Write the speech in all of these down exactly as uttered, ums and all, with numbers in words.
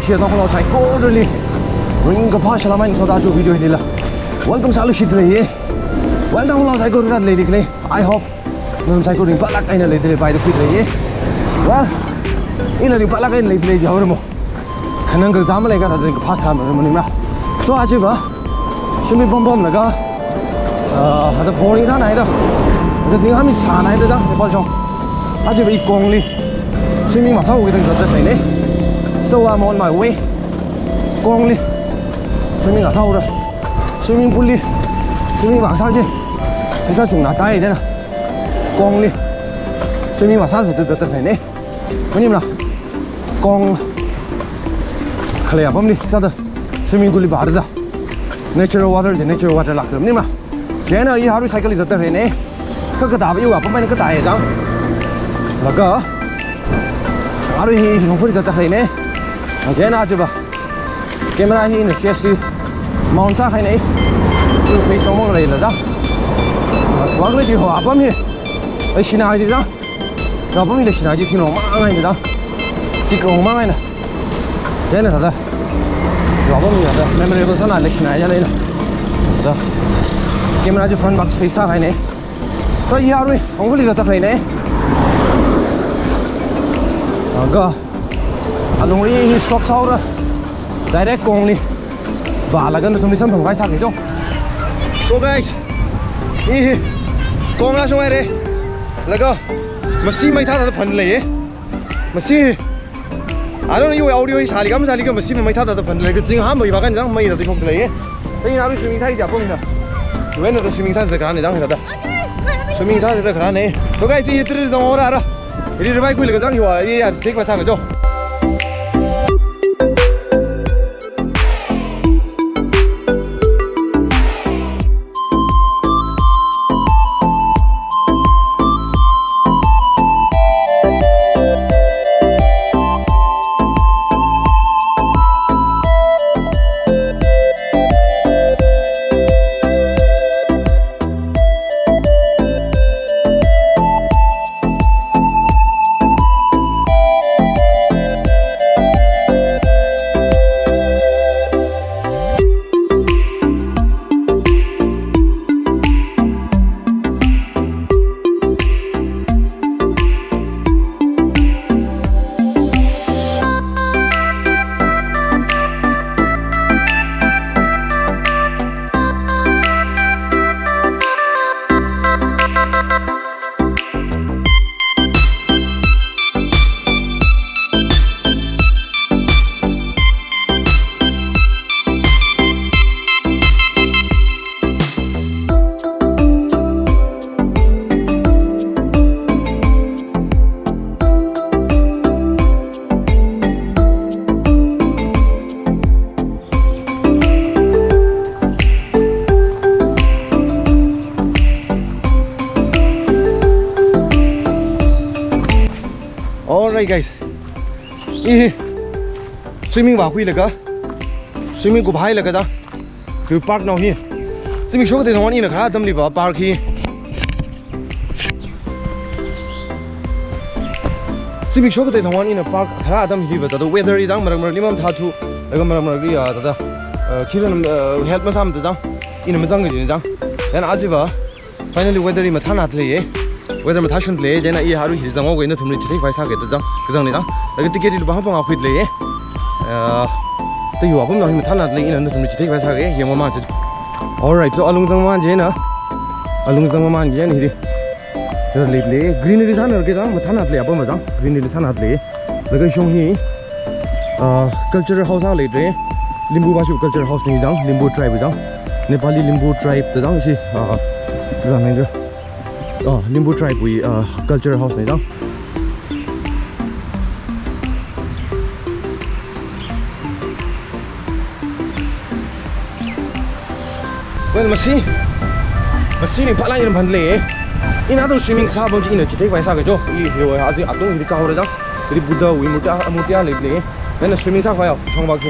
ꯁꯤ ꯇꯧꯈꯠꯂꯣ ꯁꯥꯏꯀꯣꯗ꯭ꯔꯂꯤ꯫ ꯔꯤꯡꯒ ꯐꯥꯁ ꯂꯃꯥꯏꯅ ꯁꯣꯗꯥ ꯆꯨ video ꯍꯤꯂꯤꯂ꯫ Welcome ꯁꯥꯂꯨ ꯁꯤꯗ ꯂꯩꯌꯦ꯫ ꯋꯦꯜꯀꯝ ꯂꯥꯎ ꯁꯥꯏꯀꯣꯗ꯭ꯔ ꯂꯩꯔꯤꯈꯂꯦ꯫ I hope ꯅꯪ ꯁꯥꯏꯀꯣ ꯔꯤꯡ ꯄꯥꯂꯛ ꯑꯩꯅ ꯂꯩꯗ꯭ꯔꯦ ꯚꯥꯏꯗ ꯈꯨꯠ ꯂꯩꯌꯦ꯫ ꯋꯦꯜ, ꯏꯅ ꯔꯤꯡ ꯄꯥꯂꯛ ꯑꯩꯅ ꯂꯩꯗ꯭ꯔꯦ ꯍꯧꯔꯃꯣ꯫ ꯈꯅꯪꯒ ꯖꯥꯃ ꯂꯩꯒ ꯔꯤꯡꯒ ꯐꯥꯁ ꯊꯥꯃ ꯃꯅꯤꯃ꯫ ꯁꯣ ꯑꯁꯤꯕ ꯁꯤꯃꯤ ꯕꯣꯝꯕꯣꯝꯅꯒ ꯑꯗ ꯕꯣꯔꯤꯡ ꯁꯥꯟꯅ ꯍꯥꯏꯗ꯫ ꯑꯗ ꯊꯤꯡ ꯍꯥꯃꯤ ꯁꯥꯟꯅ ꯍꯥꯏꯗ ꯖꯥ ꯅꯦꯄꯥꯜ ꯁꯣ꯫ ꯑꯁꯤꯕ ꯏ ꯀꯣꯡꯂꯤ ꯁꯤꯃꯤ ꯃꯁꯥ ꯎꯒꯗꯪ ꯆꯠ ꯆꯠ ꯂꯩꯅꯦ꯫ So I'm on my way꯫ ꯀꯣꯡꯂꯤ ꯁ꯭ꯋꯤꯃꯤꯡ ꯑꯁꯥꯎꯔ ꯁ꯭ꯋꯤꯃꯤꯡ ꯄꯨꯜꯂꯤ ꯁ꯭ꯋꯤꯃꯤꯡ ꯃꯁꯥꯁꯦ ꯄꯩꯁꯥ ꯁꯨꯡꯅ ꯇꯥꯏꯗꯅ ꯀꯣꯡꯂꯤ ꯁ꯭ꯋꯤꯃꯤꯡ ꯃꯁꯥꯁꯦ ꯇꯠꯇ ꯇꯠꯇꯅꯦ꯫ ꯃꯅꯤꯝꯅ ꯀꯣꯡ ꯈꯜꯂꯦ ꯌꯥꯐꯝꯅꯤ ꯆꯥꯗ ꯁ꯭ꯋꯤꯃꯤꯡ ꯄꯨꯜꯂꯤ ꯕꯥꯔꯗ natural water ꯁꯦ natural water ꯂꯥꯛꯇꯕꯅꯤꯃ꯫ ꯖꯦꯅ ꯑꯩ ꯍꯥꯔꯨ ꯁꯥꯏꯀꯜ ꯆꯠꯇꯈ꯭ꯔꯦꯅꯦ꯫ ꯀꯛꯀ ꯇꯥꯕ ꯏ ꯋꯥꯄ ꯃꯥꯏꯅ ꯀ ꯇꯥꯏꯌꯦ ꯖꯥꯡ꯫ ꯂꯒ ꯍꯥꯔꯨ ꯍꯤ ꯍꯤ ꯅꯣꯡꯐꯨꯔꯤ ꯆꯠꯇꯈ꯭ꯔꯦꯅꯦ꯫ ꯖꯦꯅ ꯑꯖꯕ ꯀꯦꯃꯦꯔꯥ ꯍꯤ ꯏꯟ ꯀꯦꯁꯤ ꯃꯥꯎꯟ ꯆꯥꯈꯩꯅꯦ꯫ ꯇꯨ ꯐꯩ ꯇꯧꯃ ꯂꯩꯂꯗ ꯋꯥꯒꯂꯗꯤ ꯍꯣ ꯑꯄꯝ ꯍꯤ꯫ ꯑꯩ ꯁꯤꯅꯥ ꯍꯥꯏꯗꯤ ꯖꯥꯡ꯫ ꯋꯥꯄꯝ ꯍꯤ ꯂꯩ ꯁꯤꯅꯥ ꯍꯥꯏꯗꯤ ꯊꯤꯅꯣ ꯃꯥꯡꯉꯥꯏꯅꯤ ꯖꯥꯡ꯫ ꯇꯤꯛ ꯔꯣꯡ ꯃꯥꯡꯉꯥꯏꯅ꯫ ꯖꯦꯅ ꯊꯥꯗ ꯋꯥꯕꯝ ꯌꯥꯗ memorable ꯁꯅꯥ ꯂꯩꯁꯤꯅ ꯍꯥꯏꯖ ꯂꯩꯅ꯫ ꯑꯗ ꯀꯦꯃꯦꯔꯥꯁꯦ front box face ꯁꯥꯈꯥꯏꯅꯦ꯫ ꯁꯣ ꯌꯥꯔꯨꯏ ꯑꯃꯨꯛ ꯂꯤꯗ ꯇꯛꯈ꯭ꯔꯩꯅꯦ꯫ ꯑꯒ ꯑꯗꯨꯝ ꯏ ꯁꯣꯛ ꯁꯥꯎꯔ direct ꯀꯣꯡꯅꯤ꯫ ꯕꯥꯂꯒ ꯅ ꯊꯨꯝꯅꯤ ꯁꯝ ꯊꯝꯈꯥꯏ ꯁꯥꯈꯤꯗꯣ꯫ So guys, ꯏ ꯀꯣꯡꯅꯁꯨ ꯉꯥꯏꯔꯦ꯫ ꯂꯒ ꯃꯁꯤ ꯃꯩ ꯊꯥꯗ ꯐꯟ ꯂꯩꯌꯦ꯫ ꯃꯁꯤ ꯑꯗꯨꯅ ꯌꯨ ꯌꯥꯎꯔꯤ ꯍꯣꯏ ꯁꯥꯂꯤꯒ ꯑꯃ ꯁꯥꯂꯤꯒ ꯃꯁꯤ ꯃꯩ ꯊꯥꯗ ꯐꯟ ꯂꯩꯒ ꯆꯤꯡ ꯑꯍꯥꯟꯕ ꯏꯕꯥ ꯀꯥꯟꯗ ꯃꯩ ꯂꯩ ꯊꯣꯛꯇ ꯂꯩꯌꯦ꯫ ꯑꯩ ꯅꯍꯥꯟ ꯁ꯭ꯋꯤꯃꯤꯡ ꯊꯥꯏꯁꯦ ꯑꯄꯣꯝꯁꯤꯅ ꯂꯣꯏꯅ ꯁ꯭ꯋꯤꯃꯤꯡ ꯊꯥꯁꯤꯗ ꯈꯔꯅꯦ ꯆꯪꯈ꯭ꯔꯗ ꯁ꯭ꯋꯤꯃꯤꯡ ꯊꯥꯁꯤꯗ ꯈꯔꯅꯦ꯫ So guys, ꯁꯤ ꯍꯤꯇꯔꯁꯤ ꯆꯪꯉꯧꯔ ꯑꯔ ꯍꯤꯗꯤ ꯔꯤꯚꯥꯏ ꯀꯨꯏꯂꯒ ꯆꯪꯈꯤꯕ ꯑꯩ ꯌꯥꯔ ꯊꯦꯛ ꯃꯁꯥꯒꯁꯨ꯫ Hey guys, ꯏ swimming ꯕꯥ ꯍꯨꯏꯂꯒ, swimming ꯀꯨꯞ ꯍꯥꯏꯂꯒ ꯖꯥ, ꯇꯨ park ꯅꯥꯎ ꯍꯤ꯫ ꯆꯤꯃꯤꯛ ꯁꯣꯛꯀꯗꯩ ꯊꯣꯡꯉꯥꯟ ꯏꯅ ꯈꯔ ꯑꯗꯨꯝ ꯂꯤꯕ park ꯍꯤ꯫ ꯆꯤꯃꯤꯛ ꯁꯣꯛꯀꯗꯩ ꯊꯣꯡꯉꯥꯟ ꯏꯅ park ꯈꯔ ꯑꯗꯨꯝ ꯍꯤꯕ ꯇꯗ weather ꯏꯗꯥꯡ ꯃꯔꯛ ꯃꯔꯛ ꯅꯤꯃꯝ ꯊꯥ ꯊꯨ, ꯑꯗꯨꯒ ꯃꯔꯛ ꯃꯔꯛ ꯏ ꯇꯗ, ꯈꯤꯔ health ꯃꯁꯥ ꯑꯃꯇ ꯖꯥꯡ ꯏꯅ ꯃꯆꯪꯒꯤꯗꯤ ꯖꯥꯡ꯫ ꯌꯥꯝ ꯑꯖꯤꯕ꯫ Finally weather ꯏ ꯃꯊꯥ ꯅꯥꯠ ꯂꯩꯌꯦ꯫ Weather ꯃꯊꯥ ꯁꯨꯟ ꯂꯩꯌꯦ꯫ ꯖꯦꯅ ꯏ ꯍꯥꯔꯨ ꯍꯤꯔꯤ ꯖꯪꯉꯧ ꯒꯩꯅ ꯊꯨꯝꯔꯤ ꯆꯤꯊꯩ ꯐꯥꯏ ꯁꯥꯒꯦ ꯇ ꯖꯪ ꯀꯖꯪ ꯂꯩ ꯖꯪ꯫ ꯑꯗꯨꯒ ticket ꯏ ꯂꯨꯄꯥ ꯍꯥꯞꯄ ꯉꯥꯎꯈꯨꯏ ꯂꯩꯌꯦ꯫ ꯑ, ꯇ ꯌꯨ ꯋꯥꯐꯝ ꯅꯥꯎ ꯍꯤ ꯃꯊꯥ ꯅꯥꯠ ꯂꯩ ꯏꯅ ꯊꯨꯝꯔꯤ ꯆꯤꯊꯩ ꯐꯥꯏ ꯁꯥꯒꯦ ꯌꯦꯡꯉꯣ ꯃꯥꯟꯁꯦ꯫ Alright, so ꯑꯂꯨꯡ ꯖꯪ ꯃꯥꯟꯁꯦ ꯅ꯫ ꯑꯂꯨꯡ ꯖꯪ ꯃꯥꯟꯁꯦ ꯅ ꯍꯤꯔꯤ꯫ ꯈꯔ ꯂꯩ ꯂꯩ꯫ Greenery ꯁꯥꯟꯅꯔꯒꯦ ꯖꯥꯡ ꯃꯊꯥ ꯅꯥꯠ ꯂꯩ ꯑꯄꯝꯕ ꯖꯥꯡ꯫ Greenery ꯁꯥꯟꯅ ꯂꯩ꯫ ꯂꯒ ꯁꯣꯡ ꯍꯤ꯫ ꯑ, culture house ꯂꯩꯇ꯭ꯔꯦ꯫ ꯂꯤꯝꯕꯨ ꯕꯥꯁꯨ culture house ꯅꯤ ꯖꯥꯡ, ꯂꯤꯝꯕꯨ tribe ꯖꯥꯡ꯫ ꯅꯦꯄꯥꯂꯤ ꯂꯤꯝꯕꯨ tribe ꯇ ꯖꯥꯡ ꯁꯤ, ꯑ, ꯀꯅꯥ ꯅꯪꯒ? ꯑ, ꯂꯤꯝꯕꯨ tribe ꯄꯨꯏ, ꯑ, culture house ꯅꯤ ꯖꯥꯡ꯫ Well, ꯃꯁꯤ, ꯃꯁꯤ ꯅꯤ ꯐꯠ ꯂꯥꯏꯅ ꯐꯟ ꯂꯩꯌꯦ꯫ ꯏꯅꯥ ꯑꯗꯨꯝ swimming ꯁꯥꯕ ꯑꯃꯁꯤ ꯏꯅ ꯆꯤꯊꯩ ꯄꯥꯏ ꯁꯥꯒꯦ ꯆꯣ꯫ ꯏ ꯍꯤꯔꯣ ꯍꯥꯏ ꯑꯗꯨꯝ ꯍꯤꯗꯤ ꯀꯥꯍꯧꯔꯦ ꯖꯥꯡ꯫ ꯍꯤꯗꯤ ꯕꯨꯙ ꯋꯤ ꯃꯨꯔꯇꯤ ꯑ-, ꯃꯨꯔꯇꯤ ꯑ ꯂꯩꯕ ꯂꯩꯌꯦ꯫ ꯅꯪꯅ swimming ꯁꯥ ꯄꯥꯏꯌꯣ, ꯁꯣꯡꯕꯥꯛꯁꯤ꯫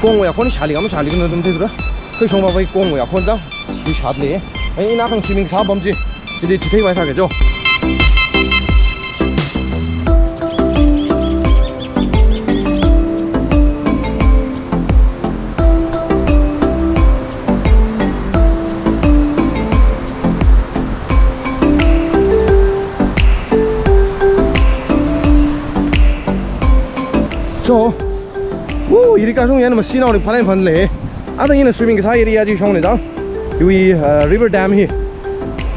ꯀꯣꯡ ꯋꯥ ꯌꯥꯈꯣꯟ ꯁꯥꯂꯤ ꯑꯃ ꯁꯥꯂꯤ ꯀꯩꯅꯣ ꯑꯗꯨꯝ ꯊꯤꯗ꯭ꯔꯥ? ꯑꯩꯈꯣꯏ ꯁꯣꯡꯕꯥꯛ ꯄꯥꯏ ꯀꯣꯡ ꯋꯥ ꯌꯥꯈꯣꯟ ꯖꯥꯡ꯫ ꯏ ꯁꯥꯠ ꯂꯩꯌꯦ꯫ ꯑꯩ ꯏꯅꯥ ꯈꯪ swimming ꯁꯥꯕ ꯑꯃꯁꯤ꯫ ꯁꯤꯗꯤ ꯆꯤꯊꯩ ꯋꯥꯏ ꯁꯥꯒꯦ ꯆꯣ꯫ So, woo, ꯏꯔꯤꯀꯥ ꯁꯨꯡ ꯌꯥꯅ ꯃꯁꯤ ꯅꯥꯎꯔꯤ ꯐꯥꯂꯥꯏ ꯐꯟ ꯂꯩ꯫ ꯑꯗ ꯏꯅ swimming ꯁꯥ area ꯖꯤ ꯁꯣꯡꯅꯦ ꯖꯥꯡ꯫ ꯏꯋꯤ, ꯑ, river dam ꯍꯤ꯫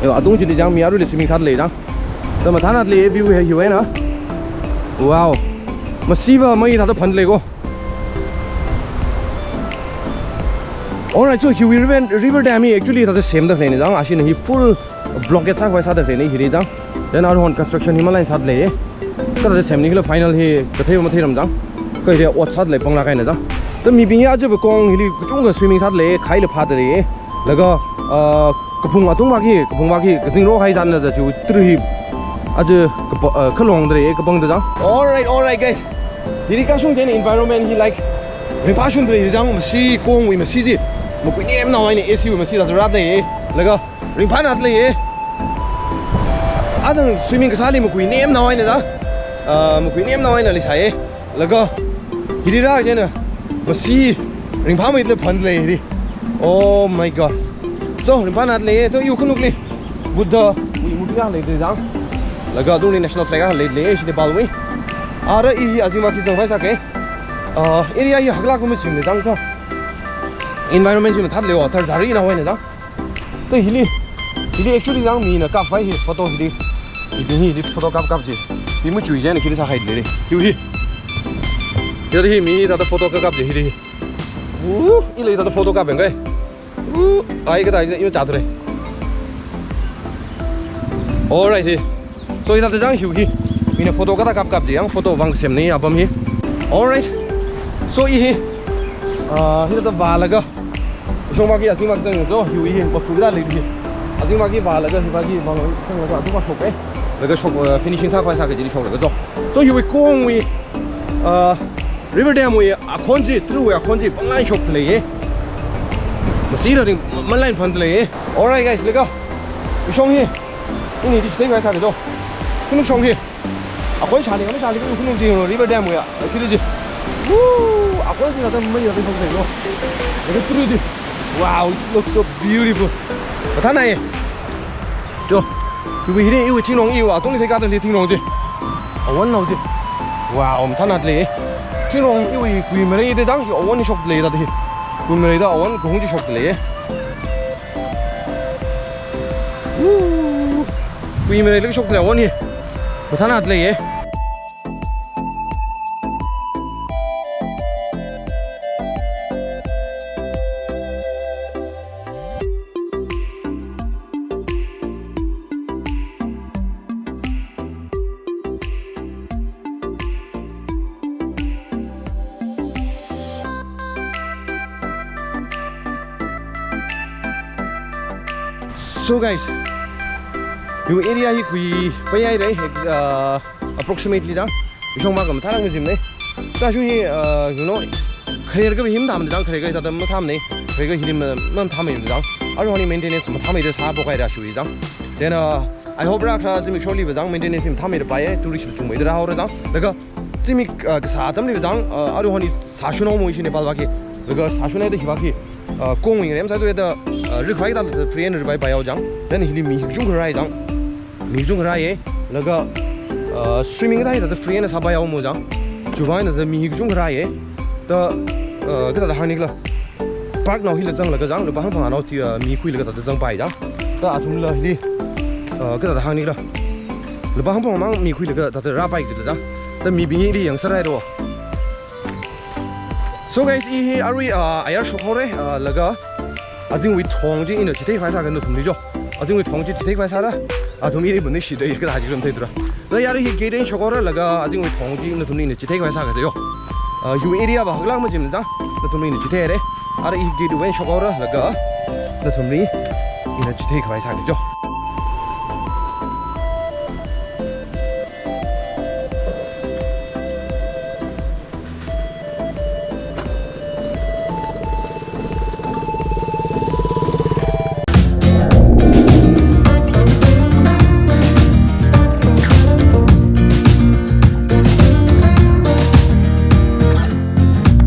ꯑꯗꯨꯝ ꯆꯤꯗꯤ ꯖꯥꯡ ꯃꯤꯌꯥꯔꯨ ꯂꯩ swimming ꯁꯥ ꯂꯩ ꯖꯥꯡ꯫ ꯇ ꯃꯊꯥ ꯅꯥꯠ ꯂꯩ view ꯍꯦ ꯍꯤꯋꯦꯅ꯫ Wow꯫ ꯃꯁꯤꯕ ꯃꯩ ꯊꯥꯗ ꯐꯟ ꯂꯩꯀꯣ꯫ Alright, so ꯍꯤꯋꯤ river, river dam ꯍꯤ actually ꯊꯥꯗ ꯁꯦꯝꯗ ꯂꯩꯅꯦ ꯖꯥꯡ꯫ ꯑꯁꯤꯅ ꯍꯤ full blockade ꯁꯥ ꯈ꯭ꯋꯥꯏ ꯁꯥꯗ ꯂꯩꯅꯦ ꯍꯤꯔꯤ ꯖꯥꯡ꯫ Then ꯑꯔ ꯍꯣꯟ construction ꯍꯤ ꯃꯂꯥꯏ ꯁꯥꯗ ꯂꯩꯌꯦ꯫ ꯀꯗ ꯁꯦꯝꯅꯤ ꯈꯤꯂ final ꯍꯤ ꯀꯊꯩꯕ ꯃꯊꯩꯔꯝ ꯖꯥꯡ꯫ ꯀꯩꯔꯦ ꯑꯣꯠ ꯁꯥꯗ ꯂꯩ ꯄꯪꯂꯥ ꯀꯥꯏꯅ ꯖꯥꯡ꯫ ꯇ ꯃꯤ ꯕꯤꯡ ꯌꯥ ꯑꯖꯕ ꯀꯣꯡ ꯍꯤꯂꯤ ꯀꯆꯨꯡꯒ swimming ꯁꯥꯗ ꯂꯩꯌꯦ, ꯈꯥꯏꯂ ꯐꯥꯗ ꯂꯩꯌꯦ꯫ ꯂꯒ, ꯑ, ꯀꯐꯨꯡ ꯑꯇꯨꯡ ꯃꯥꯒꯤ, ꯀꯐꯨꯡ ꯃꯥꯒꯤ ꯀꯆꯤꯡꯔꯣ ꯍꯥꯏ ꯖꯥꯠꯅ ꯖꯥ ꯆꯨ ꯇ꯭ꯔꯨ ꯍꯤ꯫ ꯑꯗꯨ ꯀꯄ-, ꯑ, ꯈꯔ ꯂꯨꯍꯣꯡꯗ꯭ꯔꯦ, ꯀꯄꯪꯗ ꯆꯪ꯫ Alright, alright, guys. ꯗꯤꯔꯤ ꯀꯥꯁꯨꯡ ꯊꯦꯅ environment ꯍꯤ, like, ꯔꯤꯡꯐꯥ ꯁꯨꯟꯗ꯭ꯔꯦ ꯆꯪ, ꯃꯁꯤ ꯀꯣꯡ ꯎꯏ, ꯃꯁꯤꯗꯤ ꯃꯀꯨꯏ ꯅꯦꯝ ꯅꯥꯎ ꯍꯥꯏꯅ AC ꯎꯏ, ꯃꯁꯤ ꯗꯥꯛꯇꯔ ꯔꯥꯠ ꯂꯩꯌꯦ꯫ ꯂꯒ ꯔꯤꯡꯐꯥ ꯅꯥꯠ ꯂꯩꯌꯦ꯫ ꯑꯗꯨ swimming ꯀꯁꯥꯂꯤ ꯃꯀꯨꯏ ꯅꯦꯝ ꯅꯥꯎ ꯍꯥꯏꯅ ꯗ, ꯑ, ꯃꯀꯨꯏ ꯅꯦꯝ ꯅꯥꯎ ꯍꯥꯏꯅ ꯂꯩꯁꯥꯏꯌꯦ꯫ ꯂꯒ ꯍꯤꯔꯤꯔꯥ ꯍꯥꯏꯅ ꯃꯁꯤ ꯔꯤꯡꯐꯥ ꯃꯩꯗ ꯐꯟ ꯂꯩ ꯍꯤꯔꯤ꯫ Oh my God. So, ꯔꯤꯡꯐꯥ ꯅꯥꯠ ꯂꯩꯌꯦ, ꯑꯗꯣ ꯌꯨ ꯈꯨꯟ ꯂꯨꯛꯂꯤ꯫ ꯕꯨꯙ, ꯎꯏ ꯃꯨꯔꯇꯤ ꯌꯥꯝ ꯂꯩꯇ꯭ꯔꯦ ꯖꯥꯡ꯫ ꯂꯒ ꯑꯗꯨꯅꯤ national flag ꯂꯩ, ꯂꯩ, ꯁꯤꯗꯤ ꯕꯥꯜ ꯎꯏ꯫ ꯑꯥꯔ ꯏ ꯑꯖꯤꯃꯥ ꯈꯤ ꯆꯪ ꯐꯥꯏ ꯁꯥꯀꯦ꯫ ꯑ, area ꯌꯥ ꯍꯛꯂꯥꯛ ꯀꯨꯝꯕ ꯁꯤꯡꯅꯤ ꯖꯥꯡ ꯀꯣ꯫ Environment ꯁꯤꯃ ꯊꯥꯠ ꯂꯩꯌꯣ, ꯊꯔ ꯖꯥꯔꯤ ꯅ ꯍꯣꯏꯅ ꯖꯥꯡ꯫ ꯇ ꯍꯤꯂꯤ, ꯍꯤꯂꯤ actually ꯖꯥꯡ ꯃꯤꯅ ꯀꯥꯞ ꯐꯥꯏ ꯍꯤ photo ꯍꯤꯂꯤ꯫ ꯍꯤꯗꯤ ꯍꯤꯗꯤ photo ꯀꯥꯞ ꯀꯥꯞ ꯖꯤ꯫ ꯍꯤ ꯃꯨ ꯆꯨꯏ ꯖꯦꯅ ꯈꯤꯗꯤ ꯁꯥ ꯍꯥꯏ ꯂꯩꯔꯦ꯫ ꯍꯤꯎ ꯍꯤ꯫ ꯍꯤꯗꯤ ꯍꯤ ꯃꯤ ꯇꯥꯇ photo ꯀꯥꯞ ꯀꯥꯞ ꯖꯤ ꯍꯤꯗꯤ ꯍꯤ꯫ ꯎ, ꯏ ꯂꯩ ꯇꯥꯇ photo ꯀꯥꯞ ꯕꯦꯡ ꯀꯥꯏ꯫ ꯎ, ꯑꯥꯏ ꯀꯗꯥꯏꯗ ꯏꯃ ꯆꯥꯗ꯭ꯔꯦ꯫ Alright ꯍꯤ꯫ So, ꯍꯤꯗꯥꯛꯇ ꯆꯪ ꯍꯤꯎ ꯍꯤ꯫ ꯃꯤꯅ photo ꯀꯗꯥ ꯀꯥꯞ ꯀꯥꯞꯇꯦ, ꯌꯥꯡ photo ꯋꯥꯡ ꯁꯦꯝꯅꯩ ꯌꯥꯐꯝ ꯍꯤ꯫ Alright꯫ So, ꯏ ꯍꯤ꯫ ꯑꯥ, ꯍꯤꯗꯥꯛꯇ ꯕꯥꯜꯂꯒ꯫ ꯏꯁꯣꯡ ꯃꯥꯒꯤ ꯑꯁꯤ ꯃꯥꯒꯤ ꯆꯪꯉꯦ ꯇꯣ, ꯍꯤꯎ ꯍꯤ, ꯃꯐꯨ ꯀꯗꯥ ꯂꯩꯔꯤ ꯍꯤ꯫ ꯑꯁꯤ ꯃꯥꯒꯤ ꯕꯥꯜꯂꯒ, ꯍꯤ ꯃꯥꯒꯤ ꯕꯥꯜ ꯆꯪꯂꯒ ꯑꯗꯨꯝ ꯃꯥ ꯁꯣꯛꯑꯦ꯫ ꯂꯒ ꯁꯣꯛ, ꯑ, finishing ꯁꯥ ꯈ꯭ꯋꯥꯏ ꯁꯥ ꯀꯦꯖꯤꯗꯤ ꯁꯣꯛꯂꯒ ꯇꯣ꯫ So, ꯍꯤꯎ ꯍꯤ ꯀꯣꯡ ꯎꯏ꯫ ꯑꯥ, river dam ꯎꯏ, ꯑꯈꯣꯟꯁꯤ, ꯇ꯭ꯔꯨ ꯎꯏ, ꯑꯈꯣꯟꯁꯤ ꯄꯪꯂꯥꯏ ꯁꯣꯛꯇ ꯂꯩꯌꯦ꯫ ꯃꯁꯤꯗꯗꯤ ꯃ-, ꯃꯂꯥꯏ ꯐꯟꯗ ꯂꯩꯌꯦ꯫ Alright, guys, ꯂꯒ꯫ ꯏꯁꯣꯡ ꯍꯤ꯫ ꯏꯅꯤꯗꯤ ꯁꯤꯗꯩ ꯋꯥꯏ ꯁꯥꯒꯦꯗꯣ꯫ ꯈꯨꯅꯨꯡ ꯁꯣꯡ ꯍꯤ꯫ ꯑꯩꯈꯣꯏ ꯁꯥꯂꯤꯡ ꯑꯃ ꯁꯥꯂꯤꯡ ꯈꯨꯅꯨꯡ ꯁꯤ ꯌꯦꯡꯉꯣ, river dam ꯎꯌꯥ꯫ ꯑꯩꯈꯣꯏꯗꯤ꯫ ꯋꯨ! ꯑꯩꯈꯣꯏ ꯁꯤ ꯉꯥꯛꯇ ꯃꯩ ꯉꯥꯛꯇ ꯁꯣꯛ ꯂꯩꯀꯣ꯫ ꯑꯗꯨ ꯇꯨꯔꯤꯗꯤ꯫ Wow, it looks so beautiful. ꯃꯊꯥ ꯅꯥꯏꯌꯦ꯫ ꯆꯣ꯫ ꯏꯕꯨ ꯍꯤꯔꯦ, ꯏꯕꯨ ꯊꯤꯡꯅꯣꯡ, ꯏꯕꯨ ꯑꯇꯣꯡ ꯂꯤꯊꯩ ꯀꯥꯗ ꯂꯤ ꯊꯤꯡꯅꯣꯡꯁꯦ꯫ ꯑꯋꯟ ꯅꯧꯗꯦ꯫ Wow, ꯃꯊꯥ ꯅꯥꯗ ꯂꯩꯌꯦ꯫ ꯊꯤꯡꯅꯣꯡ, ꯏꯕꯨ ꯀꯨꯏ ꯃꯔꯩꯗ ꯆꯥꯡꯁꯤ ꯑꯋꯟ ꯁꯣꯛꯇ ꯂꯩꯌꯦ ꯇꯥꯗꯤ꯫ ꯀꯨꯏ ꯃꯔꯩꯗ ꯑꯋꯟ ꯀꯨꯍꯨꯝꯁꯤ ꯁꯣꯛꯇ ꯂꯩꯌꯦ꯫ ꯋꯨ! ꯀꯨꯏ ꯃꯔꯩ ꯂꯣꯏ ꯁꯣꯛꯇ꯭ꯔꯦ, ꯑꯋꯣꯟꯅꯤ꯫ ꯃꯊꯥ ꯅꯥꯗ ꯂꯩꯌꯦ꯫ So guys, View area hi kui pa yai re, uh, approximately jang. Ishong ma kam tharang jim ne. Ta shu hi, uh, you know, kharega him tham jang, kharega ta tam tham ne. Kharega hi ma tham jang. Aru hani maintenance ma tham de sa bo kai ra shu jang. Then, uh, I hope ra khra jim shortly ba jang maintenance ma tham de pa ye, tourist chung mai da ra ho ra jang. Daga jimi, uh, ka sa tam li ba jang, uh, aru hani sa shu no mo ishi Nepal ba ki. Daga sa shu na de hi ba ki. Uh, kong wing rem sa tu da, uh, rik vai da free and rik vai pa yau jang. Then hi mi hi chung rai jang. Mi chung rai ye. Laga, uh, swimming da da free and sa pa yau mo jang. Chu vai da mi hi chung rai ye. Ta, uh, ka da hang ni la. Park nau hi la jang laga jang, la ba hang phang nau ti, uh, mi khui laga da jang pai jang. Ta athum la hi. Uh, ka da hang ni la. La ba hang phang mang mi khui laga da ra pai ti la jang. Ta mi bi ni li yang sa rai ro. So guys, i hi arui, uh, ayar shok hore, uh, laga azing wi thong ji ina chithei phai sa kan thum ni jo. Azing wi thong ji chithei phai sa ra. Athum i ri bun ni shi dai ka da ji ram thei tra. La yar hi gate in shok hore laga azing wi thong ji ina thum ni ina chithei phai sa ka jo. Uh, view area ba haglang ma jim jang. Na thum ni ina chithei re. Ara i gate wen shok hore laga na thum ni ina chithei phai sa ka jo.